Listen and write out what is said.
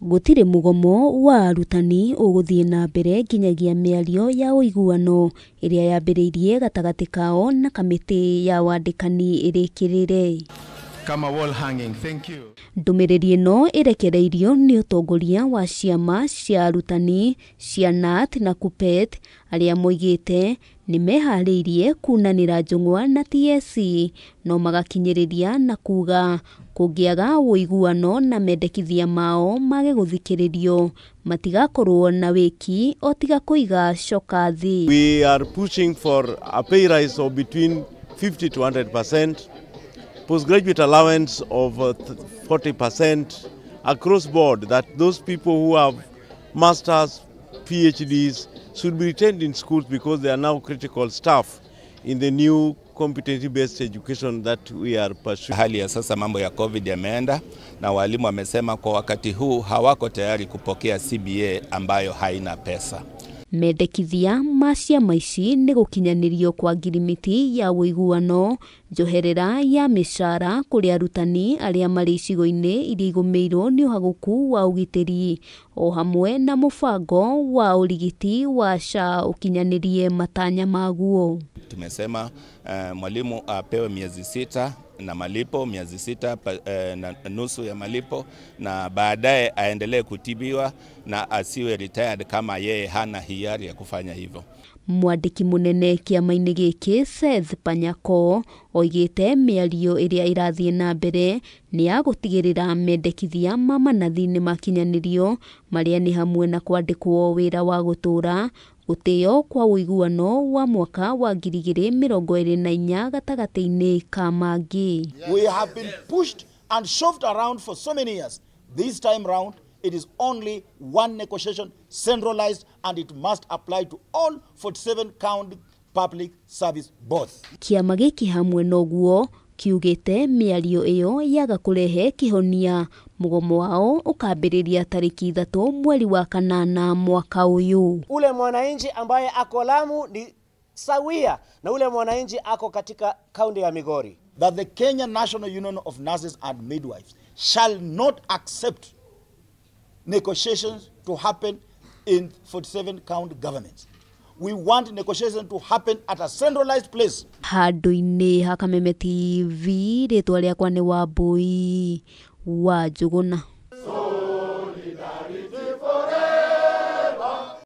Gũtirĩ mũgomo wa arutani ũgũthiĩ na mbere nginyagia mĩario ya ũiguano ĩrĩa yambĩrĩirie gatagatĩ kao na kamĩtĩ ya wandĩkani ĩrĩkĩrĩre. Kama wall hanging. Thank you. Ndũmĩrĩri ĩno ĩrekereirio nĩ ũtongoria wa ciama cia arutani cia KNUT na KUPPET arĩa moigĩte nĩ meharĩirie kunanĩra njũng'wa na TSC no magakinyĩrĩria na kuga kũngĩaga ũiguano na mendekithia mao mage gũthikĩrĩrio matigakorwo na wĩki o tiga kũiga coka thĩ. We are pushing for a pay rise of between 50 to 100%, postgraduate allowance of 40% across board, that those people who have masters, PhDs should be retained in schools because they are now critical staff in the new competency-based education that we are pursuing. Hali ya sasa mambo ya COVID yameenda na walimu wamesema kwa wakati huu hawako tayari kupokea CBA ambayo haina pesa. Mendekithia ma ciama ici nĩ gũkinyanĩrio kwa ngirimiti ya ũiguano, njoherera ya mĩcara kũrĩ arutani arĩa marĩ icigo-inĩ iria igũmĩirwo nĩ ũhagũku wa ũgitĩri, o hamwe na mũbango wa ũrigiti wa SHA ũkinyanĩrie matanya maguo. Tumesema mwalimu apewe miezi 6 na malipo, miezi 6 na nusu ya malipo, na baadaye aendelee kutibiwa na asiwe retired kama yeye hana hiari ya kufanya hivyo. Mwandĩki mũnene kĩama-inĩ gĩkĩ Seth Panyako oigĩte mĩario ĩrĩa ĩrathiĩ na mbere nĩ ya gũtigĩrĩra mendekithia ma manathi nĩ makinyanĩrio, marĩa nĩ hamwe na kwandĩkwo wĩra wa gũtũũra, gũtĩo kwa ũiguano wa mwaka wa 2024 gatagatĩ-inĩ ka mangĩ. We have been pushed and shoved around for so many years. This time round, it is only one negotiation, centralized, and it must apply to all 47 county public service boards. Kĩama gĩkĩ hamwe noguo kiugĩte mĩario ĩyo yaga kũrehe kĩhonia, mũgomo wao ũkambĩrĩria tarĩki 3 mweri wa 8 mwaka ũyũ. Ule mwananchi ambaye ako Lamu ni sawia na ule mwananchi ako katika kaunti ya Migori. That the Kenya National Union of Nurses and Midwives shall not accept negotiations to happen in 47 county governments. We want negotiations to happen at a centralized place. Handũ-inĩ ha Kameme TV, rĩtwa rĩakwa nĩ Wambui wa Njũgũna.